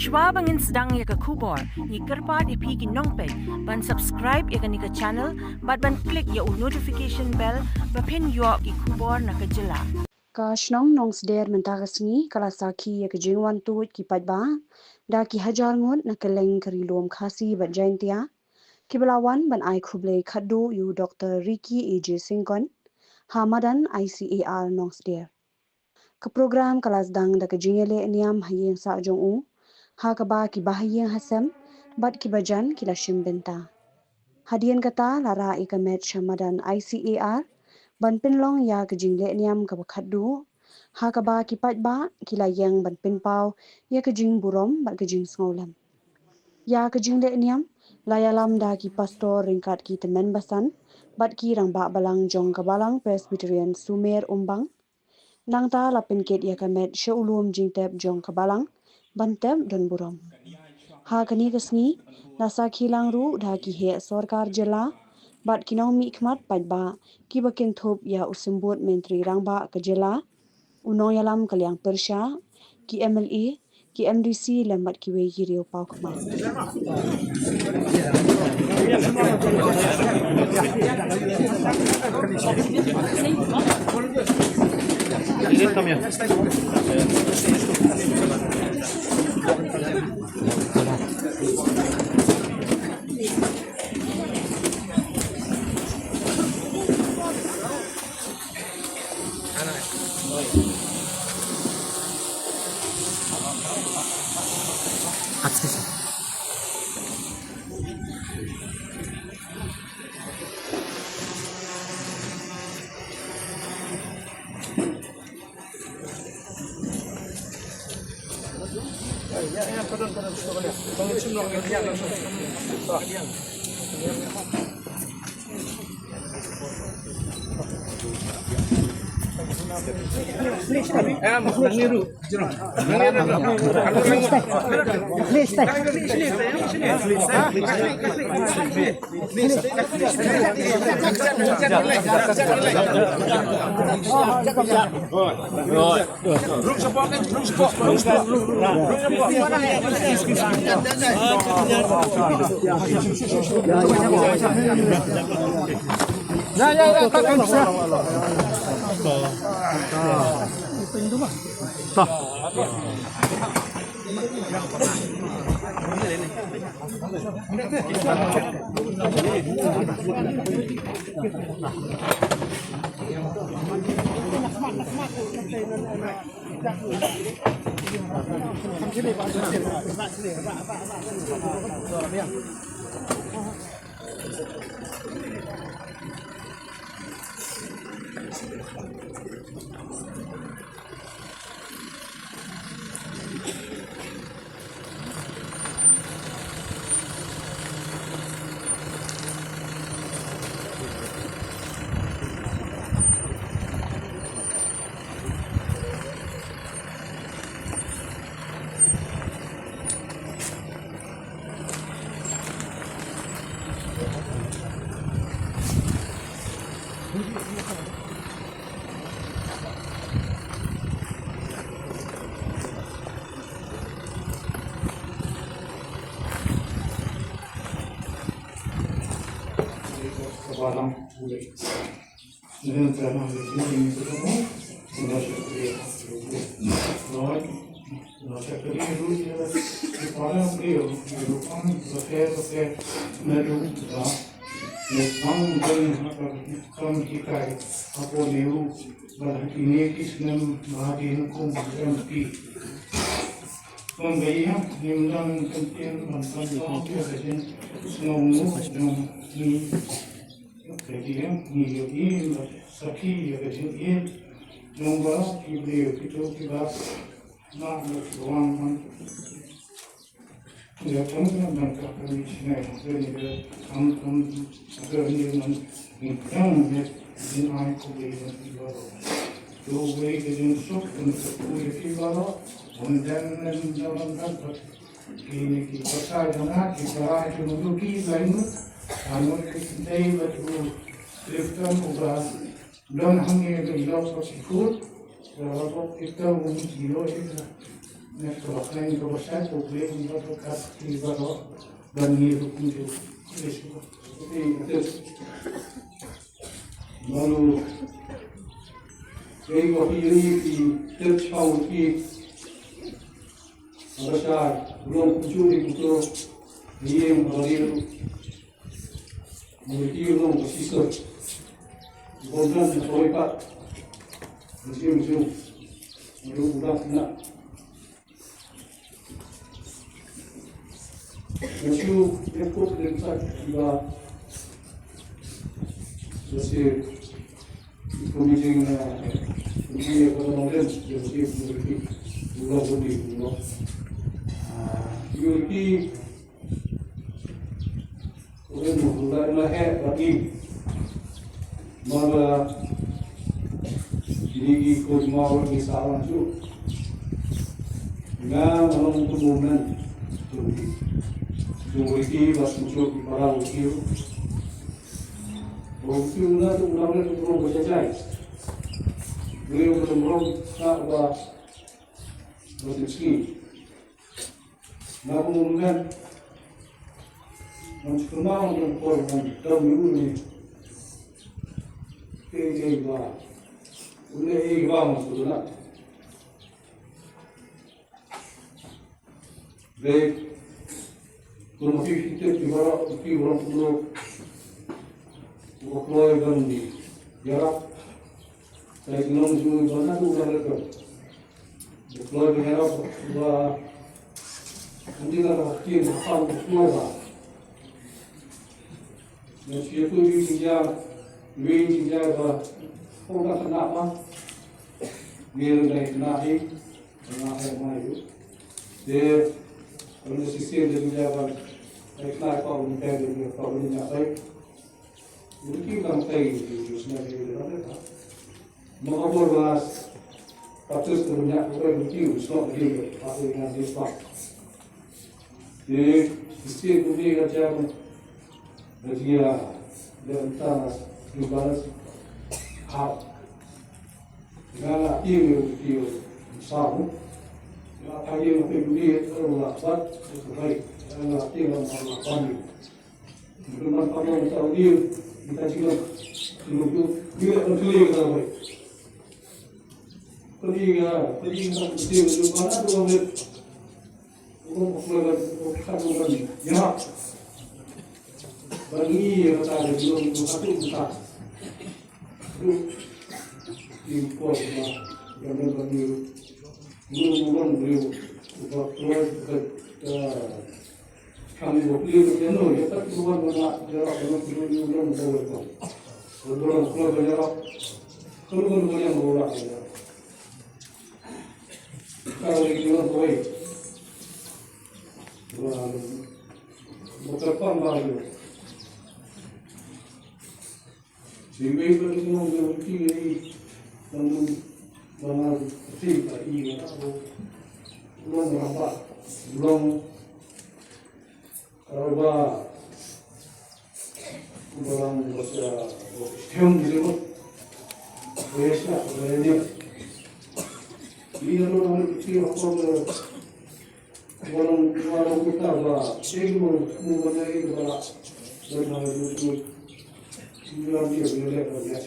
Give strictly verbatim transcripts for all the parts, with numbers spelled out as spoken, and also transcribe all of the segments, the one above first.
Shwa ba ngin sdang ïa ka khubor, ngi kyrpad ïa phi ki nongpeit ban subscribe ïa kane ka channel bad ban click ïa u notification bell ba phin ïoh ki khubor na ka jylla. Ka shnong Nongsder mynta ka sngi ka la sakhi ïa ka jingwan tuid ki paidbah da ki hajar ngut na kylleng ka Ri Lum Khasi bad Jaintia, kiba la wan ban ai khublei khatduh ïa u Doktor Ricky A J Syngkon ha madan I C A R Nongsder. Ka program ka la sdang da ka jingïaleh niam ha ïing sah jong u, ha kaba ki bahaïing hasem bad ki bajan ki la shim bynta. Hadien kata la rah ïa ka met sha madan I C A R ban pynlong ïa ka jingleh niam kaba khatduh, ha kaba ki paidbah ki la ïeng ban pynpaw ïa ka jingburom bad ka jingsngewlem. Ïa ka jingleh niam la ïalam da ki pastor ryngkat ki tymmen basan bad ki rangbah balang jong ka Balang Presbyterian Sumer Umbang. Nangta la pynkit ïa ka met sha u lum jingtep jong ka balang ban tep don burom. Ha kane ka sngi la sakhi lang ruh da ki heh sorkar jylla bad ki nongmihkhmat paidbah kiba kynthup ïa u symbud myntri rangbah ka jylla, u nongïalam ka liang pyrshah, ki M L A, ki M D C lem bad kiwei ki riew paw khmat. Kine ki pathai jong nga, ki pathai jong nga, ki laingut, angut ki kynthei bad u Clifton uba don hangne ba ïoh ka skul, ba la pok kita u ïoh ïa ka. Next to a kind of a shadow, playing in the cut, he was not, when he looked into this. Manu, they were here, he touched how he, Abashar, Gulong Kuchuri Kuto, Yeng Badir, Murti Gulong Basisor, Bondan Koipa, Museum Jung, Gulong Udak Nak. Nasu, Yakut, Lemsak, Iba, Nasir, Kumijing, Kumijing, Kumijing, Kumijing, Kumijing, Kumijing, Kumijing, Kumijing, Urin mu la la he ba i. Ma ba ini i ko ma ur ni sa wan ju. Nga ma long tu moment. Tu i. Tu i ba su ju i para u ki. Ro ki na tu ro le tu ro ba jai. Ro ro ro ka ba ba tu ki. Nga kumne, nga kumne, nga kumne, nga kumne, nga kumne, nga kumne, Dei, kum ki ki te ki wara, ki wara kumno, ko kloi ban di, yarap, tai ki nong ju ban na tu ban le ko. Ko kloi ban yarap, ba, andi la ba ki, ba, ba, ba, ba, Nga shu ïathuh ïa u jingïa, ïa u jingïa ba, kong ka khynnah ma, ngi ruh dang khynnah hi, khynnah hi ma ïa u. Te, kong ka shisien da jingïa ba, ai khynnah ka ong te da jingïa ka ong ïa tai. Ïa ki kam tai, ïa u shisien da jingïa ba. Maka por ba, Baptist ko nya ko ko ki u stok di ko ko nga di stok. Di di ko ni ka jam. Ba dia da ta di balas. Ha. Nga la ti mi u ti u sa mu. Nga pa di ko ni ko la bat ko bai. Nga la ti la ma la pa ni. Belum apa yang tahu dia, kita juga belum tu, dia akan clear kita boleh. Pergi ya, pergi kita betul belum mana tu boleh. Orang boleh kan, orang kan orang ni. Ya. Bagi ya kata dia belum satu kita. Tu impor lah. Jangan bagi. Belum orang beliau. Buat keluar kita. Kami bapli ba ïano ïa kat ruwan ba nga ïarap ba nga kynnoh ïa u long ba wei ba. Ba u long khlem ba ïarap. Ka ruwan ba ïang ba u lah ïarap. Ka wei ki long ba wei. Ba ba kyrpang ba ïa. Sing wei ba ki long ba ki wei. Ba nga ba nga ti ba i ba u long ba ba u long Arba. Barang baca, stem di sini. Biasa, biasa. Ini kalau orang kecil apa ke, orang, orang kita bah, sini mau, mau mana ini bah, dan hal itu, ini dia boleh lihat.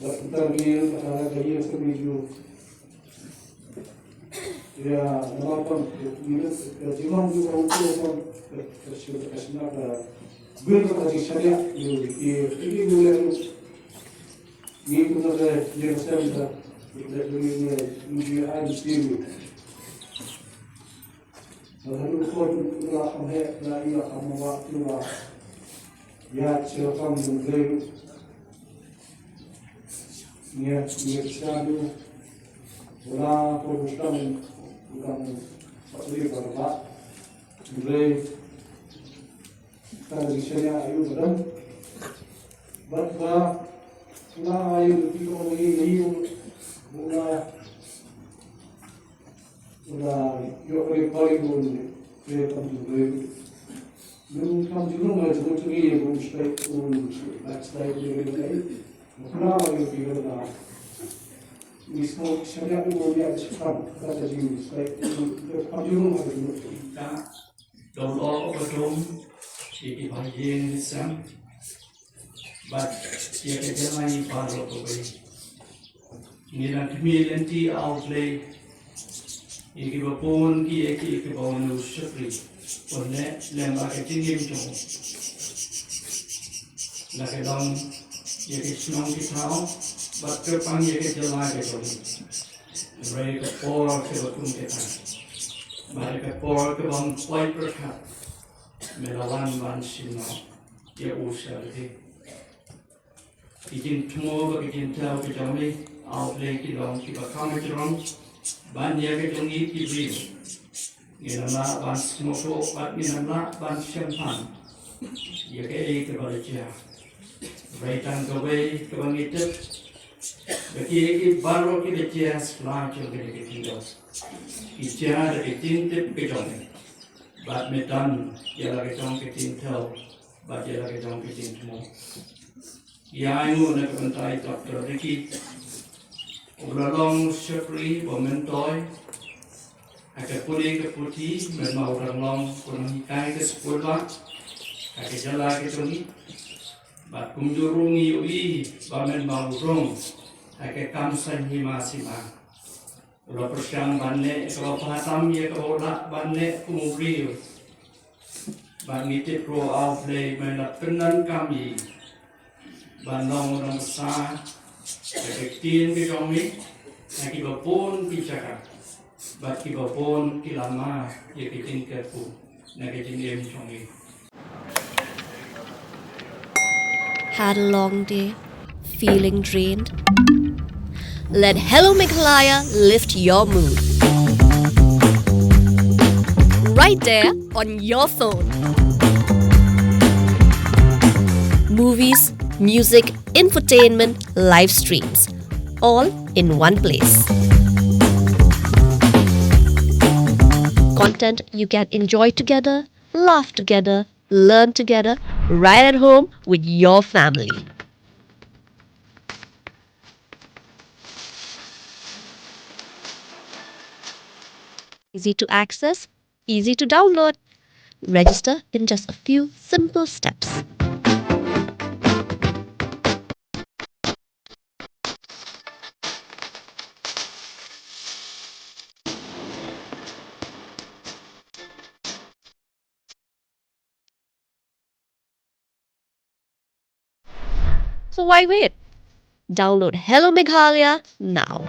Bad nta ngi ïa ka ïa ka miju. Ïa namar pon ngi ka jinglong ju ka uto pon ka shu ka shu na ka bil ka jingshaniah ïa ki ki ki ngi leh ngi kumno ka ïa ka sem ka ïa ka ngi ngi ngi ai mesti ngi. Ba haduh khun u la kham heh, la ïa kham mawah, u la ïaid sha kam jong u Blei. Ngiat, ngiat sha u. U la khun u kam, u kam, u Blei ba ba. U Blei. Ka jingshaniah ïa u ba dang. Bad ba u la ïa u ki khun u ïa u. U la Ula ïoh ri poi bun ri pam tu ri. Nun kam tu nun ngai tu tu ri bun stai bun stai stai ri ri ri. Ula ïoh ri ri ri. Ngi sngewsih ïa u ïa u shipang kata ka jingmut. Ka download ka dum ïa ki ba ïeng ne sem bad ïa ka jingmut baroh kawei. Ngi nang khmih lynti, A U Blei, ïa kiba bun ki ïa ki kiba wan u shakri. Pynleh lem bad ka jingim jong u. La ka long ïa ka shnong ki thaw bad kyrpang ïa ka jylla ka jong ngi. Hynrei ka por kaba kum kata, bad ka por kaba ym poi pyrkhat, me la wan ban shim noh ïa u sha lade. Ki jingthmu bad ki jingthaw ki jong me, A U Blei, ki long kiba kham jrong ban ïa ka jong ngi ki briew. Ngin ym lah ban sngewthuh bad ngin ym lah ban shemphang ïa kaei kaba la jia. Hynrei tang kawei kaba ngi tip, ba kiei kiei baroh kiba jia sla jong kane ka kingdom, ki jia da ka jingtip ka jong me. Bad me don ïa la ka jong ka jingthaw bad ïa la ka jong ka jingthmu. Ïa ainguh na ka bynta i Doctor Ricky, uba la long shakri ba myntoi ha ka pule ka puthi, mynba u dang long u nonghikai ka skul bah ha ka jylla ka jong ngi. Bad kumjuh ruh ngi ïohi ba mynba u rung ha ka kam saiñ hima sima, u la pyrshang ban leh kaba bha tam ïa kaba u lah ban leh kum u briew. Bad ngi tip ruh, A U Blei, me la pyndonkam ïa i ban long u nongsa ha ka ktien ka jong me ha kiba bun ki jaka bad kiba bun ki lama ïa ka jingkyrkhu na ka jingim jong ngi. Had a long day? Feeling drained? Let Hello Meghalaya lift your mood. Right there on your phone. Movies, music, infotainment, live streams, all in one place. Content you can enjoy together, laugh together, learn together, right at home with your family. Easy to access, easy to download. Register in just a few simple steps. So why wait? Download Hello Meghalaya now.